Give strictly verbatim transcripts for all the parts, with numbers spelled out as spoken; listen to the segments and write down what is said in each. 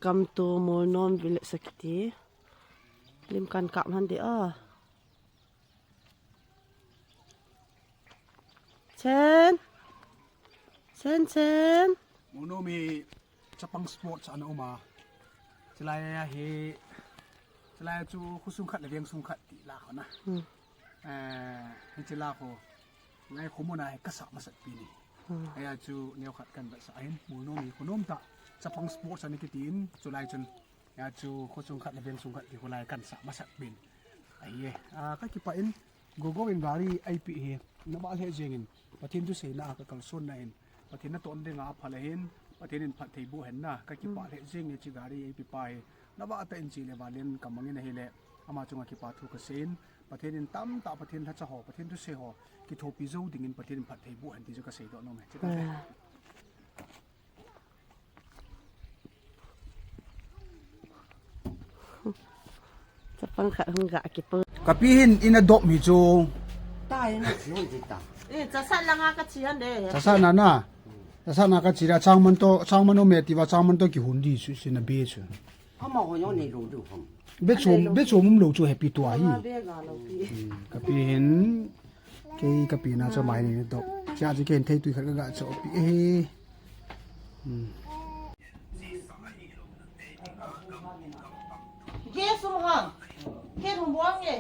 Welcome to Molnom Village akiti. Lim kan kap hande a. Chen. Chen, Chen. Molnom hi chapang sports ana um a. Chulai a hi, chulai chu khosung khat le veng sung khat ti la kho na. Hmm. Eh, hiche la kho. Lai kho mun a hi kasa masat pi ni. Hmm. Hia chu neo khat kan vetsah ahin, Molnom hi kho nom tah. Chapang sports ana kiti in, chulai chun. Hia chu khosung khat le veng sung khat ti kho lai kan sa masat pi in. Ahi e. Ah, ka kipah in, Gogo in gari eipeh hi. Na vah lheh jeng in. Pathen thuseina a ka kalson na in. Pathen natoh ding a aphal ahin, Pathen in phatthei boh hen na, ka kipah lheh jeng e hiche gari eipeh pa hi. Na vah tah in che le valen ka mang in ahile, ama chunga kipa thu ka sei in, Pathen in tamtah Pathen lhacha ho, Pathen thusei ho, kithopi jou ding in Pathen in phatthei boh hen ti chu ka seidoh nom e. Che ta le. Chapang khat hung ga kipu. Ka pi hin in a dop mi chu. Ta in a chi hon ti ta. Eh, chasa langa ka chi hande. Chasa na na. Chasa na ka chi ra changman to, changman o me ti va changman to kihun di su, su na be su. Ama ho yo nei lo du hom. Be chom, be chom um lo chu happy tua hi. Ama be ga lo pi. Hmm, ka pi hin. Kei ka pi na chu mai ni dop. Cha chu ken thei tui khat ka ga cho pi e. Hmm. Ke sum ham. Ke hum buang e.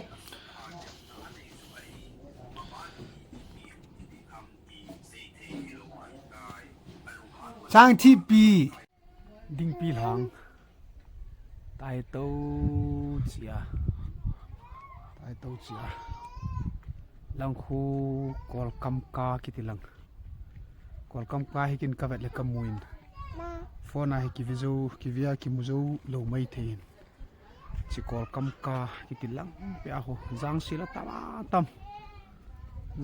Chang thi pi. Dingpi lhang. Tai to chia. Tai to chia. Lang khu Kolkam ka kiti lang. Kolkam ka hi kin ka vet le ka mu in. Phone a hi kivi jou, kivi a kimu jou lo mai thei in. Chi Kolkam ka kiti lang pe a ho. Jangsil a tam a tam.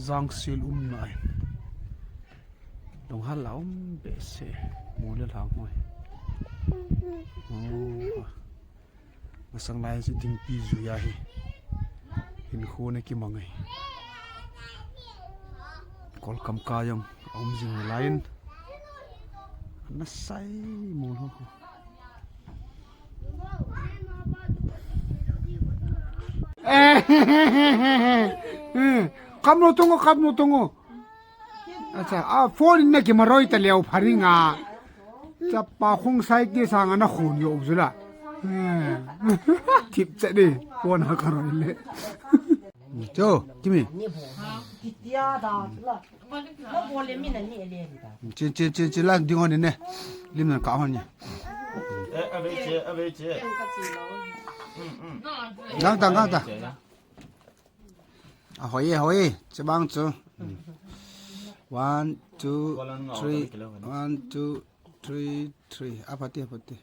Jangsil um na in. Long hal la um behseh. Mu le lhang hoi. Oh. Masang lai si dingpi jui a hi. Hin khu na kimang ai. Kolkam ka jong a um jing lai in. Na sai mu lo. Kam lo tung o, kam lo tung o. Acha, a phone in na kimaroi ta leo pharing a. Chapa khung sai ti sang ana khun yo jula. Thip cha de, phone ha karoi le. Cho, kimi. Kitia da la. Chin, chin, chin, chin, lang ding hon ne. Lim nan ka hon ne. Gang ta, gang ta. A hoi, hoi, chabang chu. One, two, three. One, two, three, three. Apati, apati.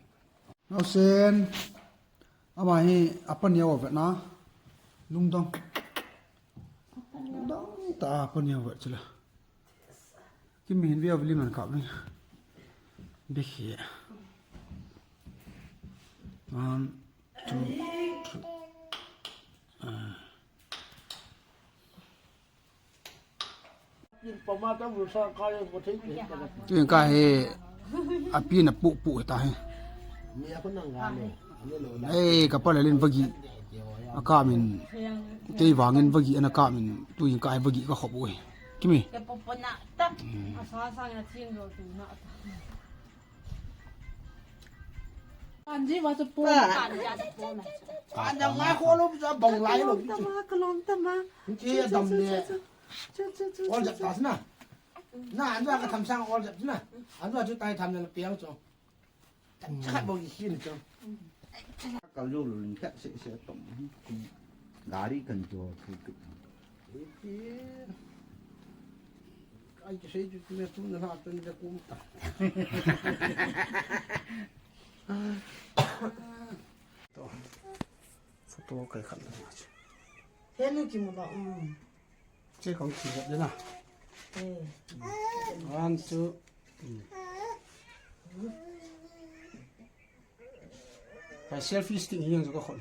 Naosen. Ama hi apa niau vet na. Lungdong. Lungdong ta apa niau vet chula. Kimi hin via vili man kap ni. Bikhi. One, two, three. Ah. Tuin ka he, api na pu pu ta he. Ei, ka pa le lin vagi. Aka min, kei vangin vagi ana ka min, tuin ka he vagi ka khop ui. Kimi. Anji wa chu po. Anja ngai kho lo, chu bong lai lo. Tama, kalom tama. Nche ya dam le. Chu, chu, chu, ol chu, jap chu. Ta sina. Na, anja ka tham sang ol jap sina. Anja chu tai tham le piang chu. Cha khat bong ki khin chu. Ka lu lu ling khat se se tom. Gari kan jo thu tu. Ai, kisei chu, chu me tu na la tu ni da kum ta. To. Photo kai khat la. He nu ki mu ba, um. Che kong ki ga na. Eh. One, two. Hmm. Ka selfie stick hi jong ka khon.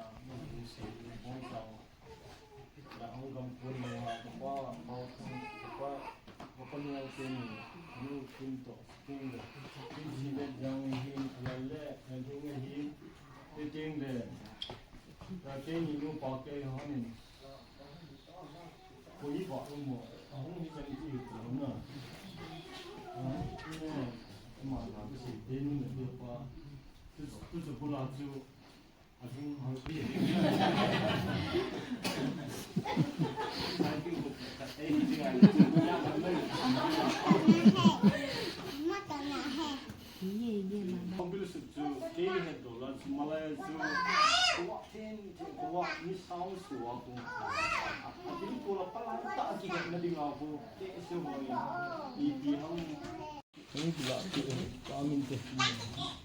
Ila, mo ni se, mo sa. Ila, ang gam pun mo ha, ko pa, mo, ko pa, ko pa ni ang sin, ano, tin to, tin le. Tin si le, jang hin, ala le, ang tin hin, tin tin le. Ta tin ni nu pa ke ho ni. Ko ni pa mo, ang ni kan ti ko na. Ah, ni ne, ma na ko si tin ni pa. Tu, tu, tu, ko la tu.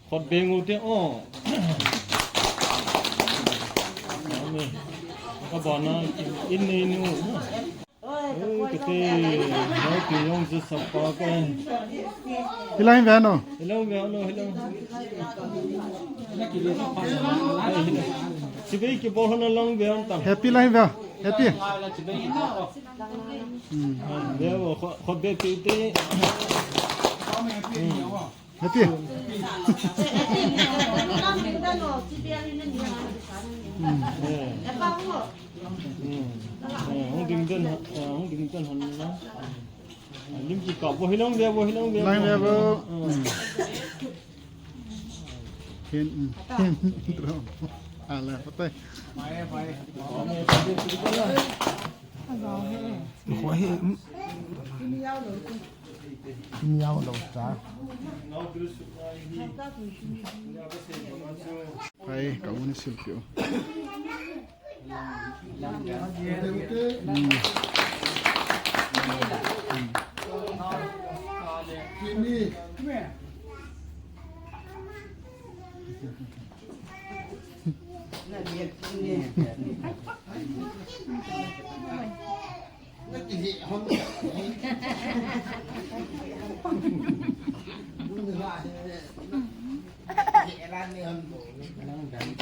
Khut beng u te, o. Amen. Ka ba na, in nei ni u na. Oi, kete, oi, ke yong je sapa ka. Hilai ve no. Hilai ve no, hilai. Chibai ke bo na lang ve ta. Happy lai ve. Happy. Hmm. Ve o, kho, kho be pe te. Hmm. Happy. Hmm. Eh. Hmm. Eh, hung ding den, eh, hung ding den han na. Lim ki ka bo hilong ve, bo hilong ve. Hilong ve bo. Hmm. Hin, hmm. Hin, drone. Ala, patai. Khoi, hmm. Miau lo cha. Hai, ka un sil piu. Hmm.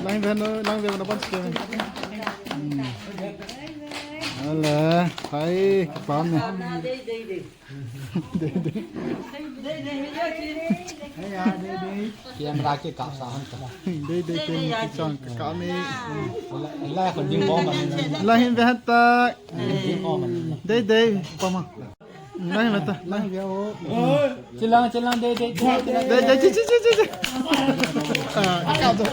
Lang ve no, lang ve no, ban se. Hmm. Ala, hai, kipah e. Dei, dei. Camera ke kap sa han ta. Dei, dei, dei, dei, chang ka kap e. La, la, kon ding bom man. La hin ve han ta. Ding bom man. Dei, dei, pa ma. La hin ve ta. La hin ve o. Chilang, chilang, dei, dei, chilang, chilang. Dei, dei, chi, chi, chi, chi, chi. Ah, kap ta.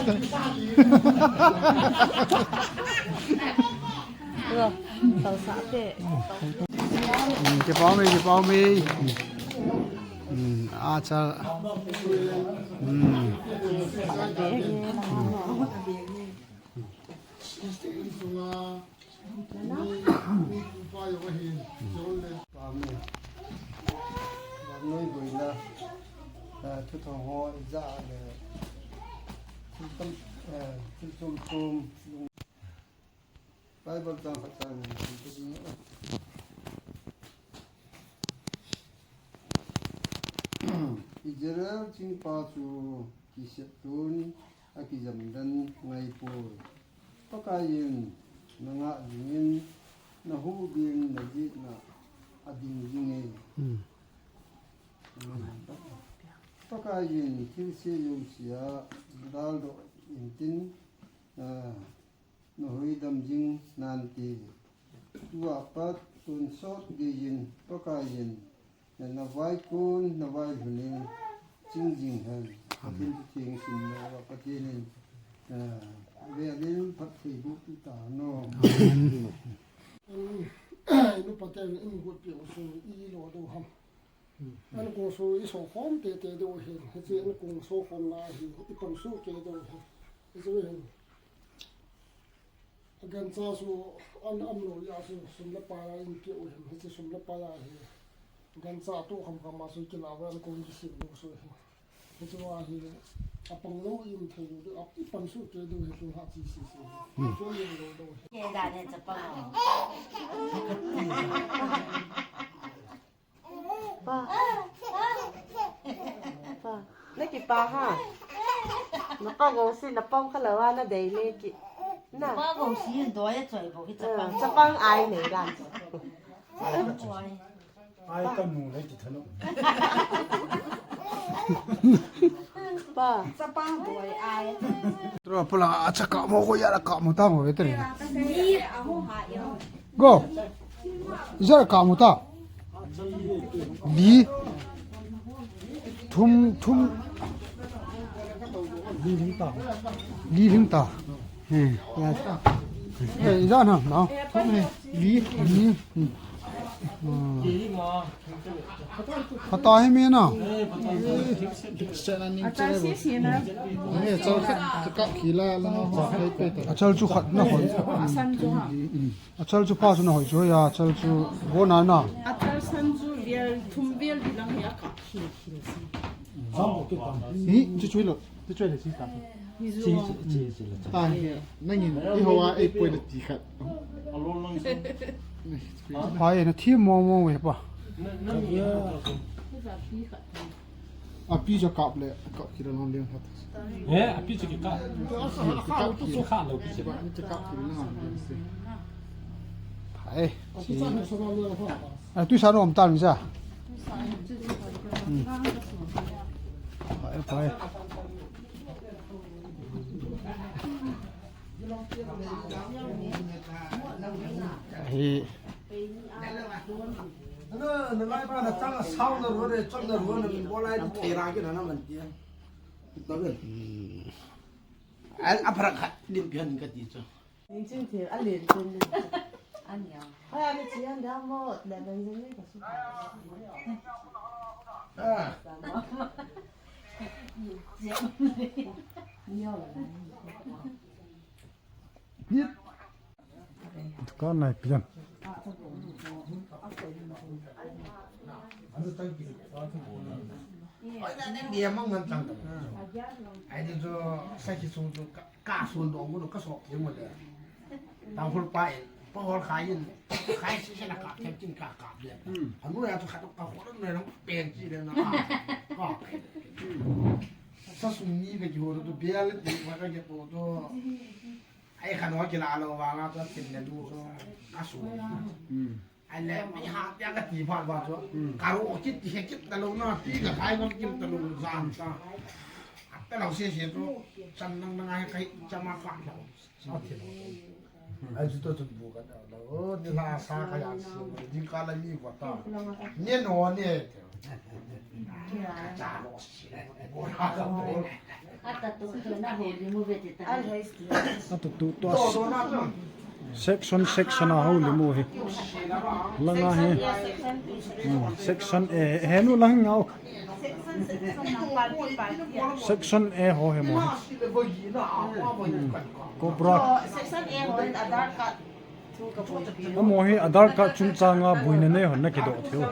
Tua, tau sa te. Hmm, kipah e, kipah e. Hmm, acha. Hmm. Amen. Noi boina. Ah, thu thong ho, ja le. Thil tam, eh, thil chom chom. Bible chang khat chang ni. Israel chingpa chu kisep tun a kijam dan ngai poi. Pakaiyin na ngah dingin na hubin na jitna a ding ding e. Hmm. Pakaiyin thilse jouse a daldoh intin, ah, na huidam jing nante. Tua pat tonsot geiyin Pakaiyin na vaikun na vailhunin ching jing hen. Pathen thu theng simna uva Pathen in, ah, velin phatthei boh peh ta hen. Amen. Inu Pathen in got peh u chu i lo diu ham. An kong su i so khom tete diu hin, hiche an kong so khom na hi, i pang su kei diu hin. Hiche hin. Gancha su an am lo ya su sum le pai a in keu hin, hiche sum le pai a hi. Gancha tu kham kham a su kila va an kong kisim diu su hin. Chua hi apang lou, i um thei lou, a, i pang su te ding hi chu ha chi si si. Hmm. Chu ni lou lou. Ke da ne chapang. Pa. Pa. Na kipa ha. Na pa go si na pang kha lou a na dei le ki. Na. Pa go si do ya choi bo ki chapang. Eh, chapang ai nei dan. Chapang choi. Ai ka nu le ti thanu. Pa. Chapang boi ai. Tro pula a cha ka mo ko ya la ka mo ta mo ve te. Ni a ho ha yo. Go. Ijat ka mu ta. Li. Thum, thum. Li ling ta. Li ling ta. He, ya. He, ijat na, na. Thum he. Li, li. Hmm. Hmm. Pha ta hi mi na. Acha si si na. He, chal khat, khat kila la na. Achal chu khat na hoi. Asan chu ha. Achal chu pa chu na hoi chu ya, achal chu go na na. Achal san chu vial, thum vial di lang hi a kap. Hi, chu chu lo, chu chu le si ta. Hi zu. Chi, chi, chi, chi le. Ta, nangin, i ho a, ei poi le ti khat. Pa ye na thi mo mo we pa. Hi za pi khat. Api chu kap le, kap kila non ding hat. Eh, api chu kikap. Kikap kila. Kikap lou pi chu. Kikap kila non ding si. Phai. Ai, tuisa nom tan sa. Hmm. Phai, phai. Hi. Ano, nalai pa na chang sao na ro de, chang na ro na min bolai di thera ke na na man tia. Tabe. Al aprak khat lim pian ka ti chu. Ning ching thil a len chen nen. Ania. Haya ni chi an da mo, le ben zeng ni ka su. Ah. Ni yo la. Ni. Dukan nai pian. Oi, na nen dia mang ngan tang. Ai ni jo sa ki sung jo ka. Ka sun dong ko ka sok thim mo le. Tang hol pa in, pa hol khai in. Khai si se na ka thep tin ka ka le. Hmm. Anu ya to khat ka hol no no peng chi le na. Ka. Hmm. Sa sung ni ka ki ho to bia le ti ma ka ke po to. Ai khan ho ki la lo wa nga to tin le lu to. Ka su. Hmm. Ai le, mi ha tia ka ti phat ba chu. Hmm. Ka ro kit ti he kit ta lo na, ti ka khai ngam kim ta lo zan ta. A pe lo se se chu, chan nang nang ai kai chama ka lo. Sa ti lo. Ai chu to chu bu ka lo. O, ni la sa ka ya si, ni ka la ni wa ta. Ni no ni. Ata tu tu a section section a houlim u hi. Langa hi. Hmm, section A, he nu lang ngau. Section A ho hi mo hi. Hmm, Cobra. Section A ho in Aadhaar card. Amaho hi Aadhaar card chungchanga buina nei hon na kidoh thei u.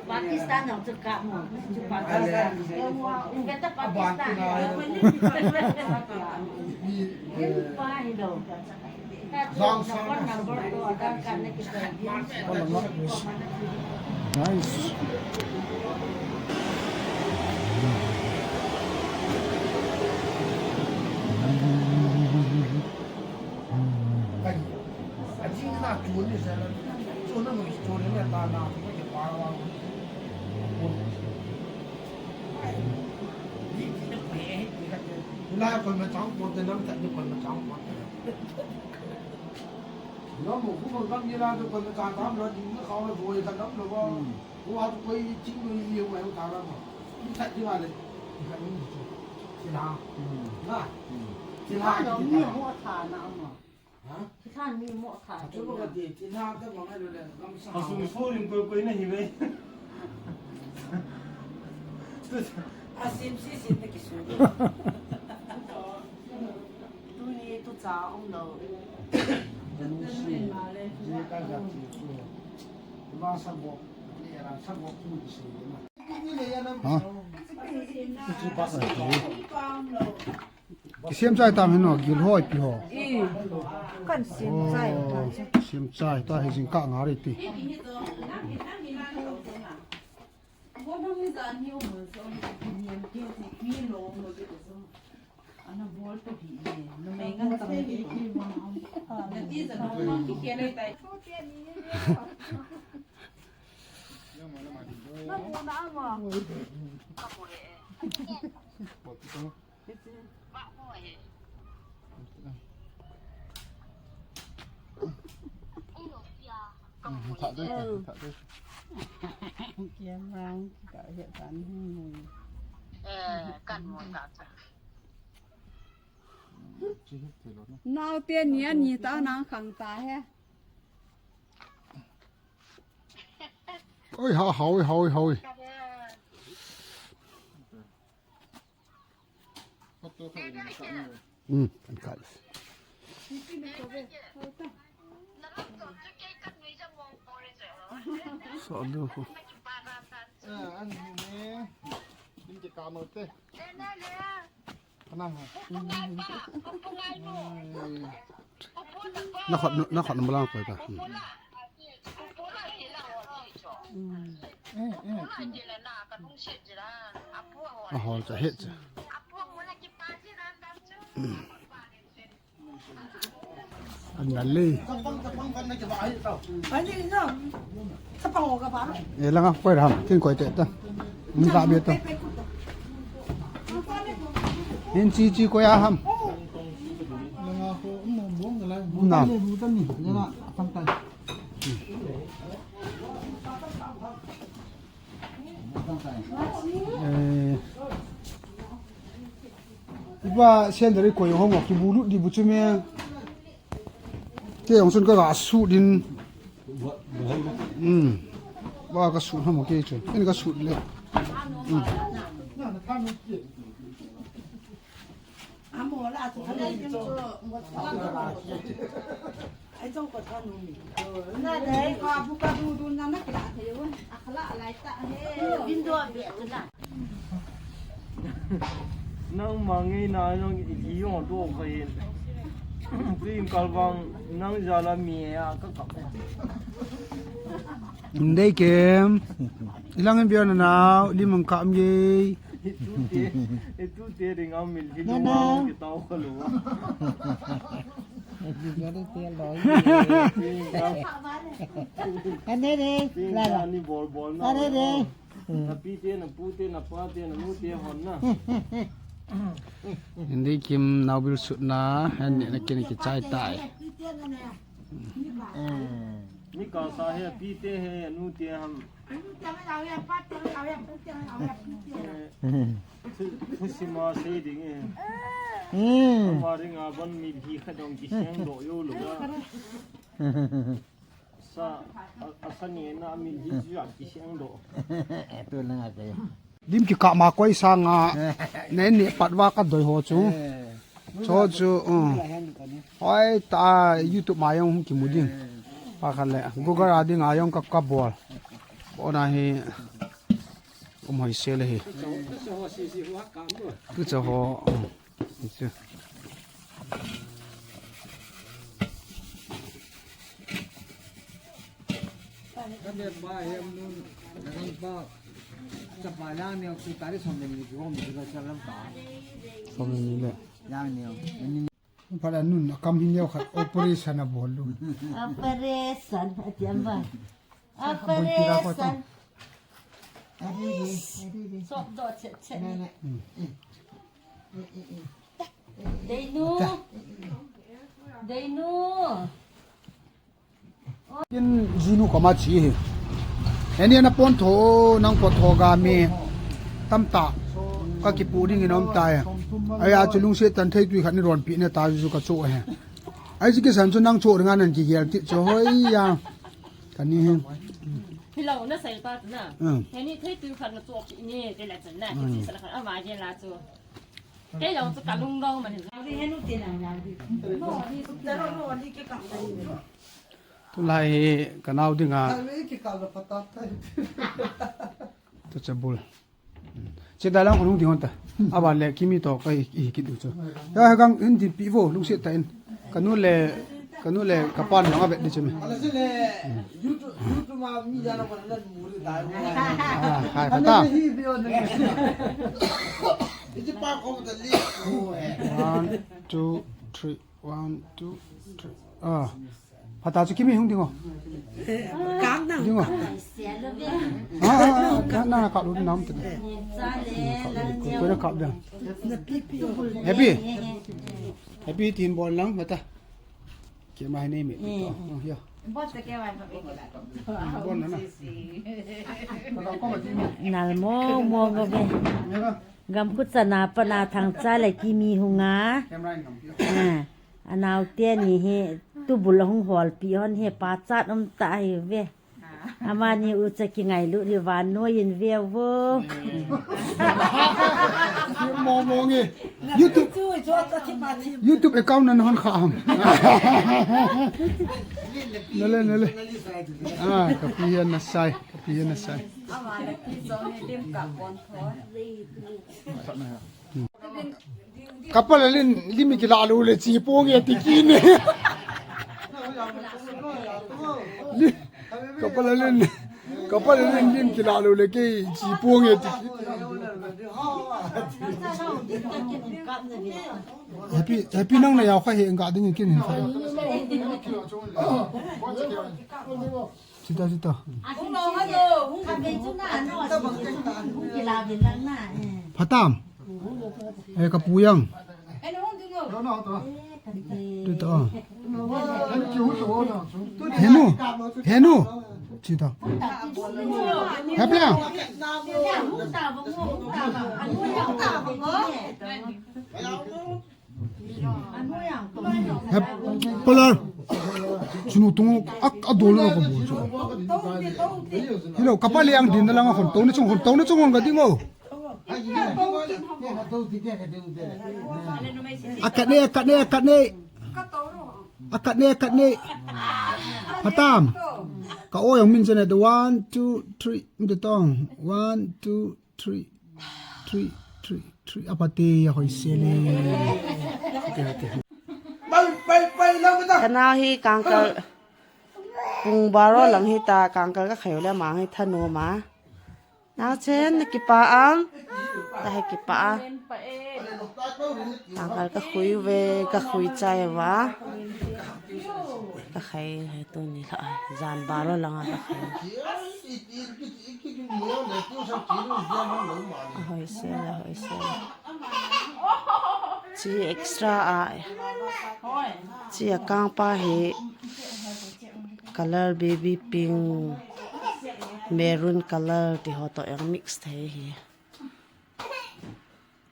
Pakistan ho chu ka mo, chu Pakistan. Kata Pakistan. Yin pa hi lo. Nice. Lam mo, khu bang kam ni la, to kon ka tam la, ding na khau la, boi ka lam la ba. Hmm. Khu a to koi ching no ni, yo mai ta la ba. Ni khat ding a le. Ni khat ni chu. Thilha. Hmm. Na. Hmm. Thilha. Thilha ni mo tha na ma. Ha? Thilha ni mo tha. Chu ba ka ti, thilha ta ba ngai lo le, lam sa. A sung so lim koi koi na hi ve. A sim si sim na ki su. Tuni tucha um lou. Ha? Kisem chai tam heno, gil ho ipi ho. I, kan sem chai ta. Oh, sem chai ta hi jingkah nga re ti. Nau te ni ani ta nang khang ta he. Oi, ha, ha, oi, ha, oi, ha, oi. Hmm, kan kal. So, do ko. Ana ha. Na khat, na khat na malang koi ta. Hmm. Eh, eh. A hol cha het cha. An nal le. Ani no. Sa pa ho ka ba. E langa koi ram, tin koi te ta. Mun ta be ta. Hin chi chi koi a ham. Langa ho mo bong la. Na. Ni, ni, ni, ni, na, sampai. Eh, ipa sendari koi hong ki bulu di buchu me. Ke hong sun ka ga su din. Hmm. Ba ka su ham ke chu. En ka su le. Hmm. Nangma ngeina jong i thi jong toh kha hin. Tuin kalvang nang jal a mi a ka kap. Indei kem. Ilang in bian nau, lim ang kam ye. Itute, itute ding a min thi lo a, kitao kha lo a. Ane de, la la. Ani bol bol na. Ane de. Na pi te, na pu te, na pa te, na nu te hon na. Indei kem nau bil sut na, han ne na ken kichai tai. Ni ka sa he, pi te he, nu te ham. Eh, thu, thu sima sei ding e. Hmm. Ama ring a ban mi hi kha dong kiseng do yo lo a. Sa, a, a sa nge na mi hi ju a kiseng do. Tu na nga te. Lim kikah ma koi sanga, ne ne pat va ka doi ho chu. Eh. Cho chu, um. Hoi ta YouTube ma jong hung kimu ding. Pa khat le, Google a ding a jong ka, ka bol. Kona hi, um hoi se le hi. Tu cho ho, um. Hichu. Ka ne pa hem nun, na kan pa, chapa lang neo tu tari som le ni ki hom ni la cha lam pa. Som le ni le. Lang neo. Ni pa la nun, a kam hin neo khat operation a bol lu. Operation, a ti am ba. Operation. Sok do chet chet ni. Deinu. Deinu. Kin jinu kama chi hi. Eni na pon tho, nang pon tho ga mi. Tamtah. Ka kipu ding in um tai. Aya chu lungset chan thei tui khat ni ron pi ne ta ju ka cho he. Ai chi kisan chu nang cho ringa nan kigel ti cho hoi ya. Kani hi. Hilou na sai ta na. Hmm. Heni thei tu khat na chu ni te la chan na. Hmm. Ti sa la khat ama je la chu. Te jong chu ka lung dong man. Ni henu te na na di. No, ni su ta ro ro ni ke ka. Tulai hi kanao dinga. Tu chabul. Che dalang khonung ding hon ta. Aban le Kimi to ka i, i kit u chu. Ya gang in din pi vo lungset tah in. Kanu le, kanu le kapan jong avet di chu me. Ah, hai pha ta. One, two, three. One, two, three. Ah. Phatah chu Kimi hung ding o. Kang nang. Ding o. Ah, ah, ah, na, na, ka lu nam te. Ko na ka ding. Happy. Happy tin bon lang mata. Ke mai nei me. Oh, ya. Bon na na. Nal mo mo go be. Gam khu chana pana Thangcha le Kimi hunga. Camera in ngam pi. Ah, anau teni hi tubul hung hol pi hon hi pachat um ta hi ve. Amani u cha ki ngai lu ri van noi in ve vo. Mo mo nge. YouTube, YouTube account nan hon kha ham. Nale, nale. Ah, ka pi hian na sai, ka pi hian na sai. Kapal alin limi kila lu le chi pong e ti kine. Li-, kapal alin, kapal alin lim kila lu le ke chi pong e ti kine. Happy, happy nang na yau kha he nga ding kin hin kha. Sita, sita. Phatam. Eh, ka pu yang. Tu ta. Henu. Henu. Sita. Heplang. Hep, palar. Chunu tung ak adol na ko bu chu. Hello, kapal yang din na lang a khon to ni chung, khon to ni chung ka ding o. Akat ne, akat ne, akat ne. Akat ne, akat ne. Phatam. Ka o yang min chane the one, two, three. Mi de tong. One, two, three, three, three, three. Apate ya hoi sele. Kanao hi kangkal pung baro lang hi ta kangkal ka khayo le mang hi thanu ma. Nao chen na kipa am. Ta hi kipa a. Kangkal ka khui ve, ka khui chai va. Ka khai hai tu ni la. Jan baro lang a ka khai. Ahoise la, ahoise la. Chi extra a. Chi a kangpa hi color baby pink, maroon color ti ho to yang mix thei hi.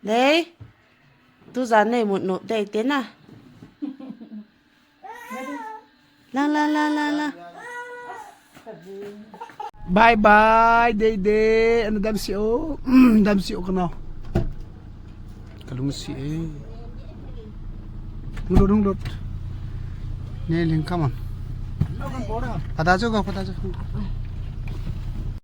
Nei. Tu jan nei mut nop dei te na. La, la, la, la, la. Bye bye, dei dei. Ana dam si o. Dam si o kanao. Kalung si e. Hung lut, hung lut. Ne ling, come on. Phatam chu ka, phatam chu.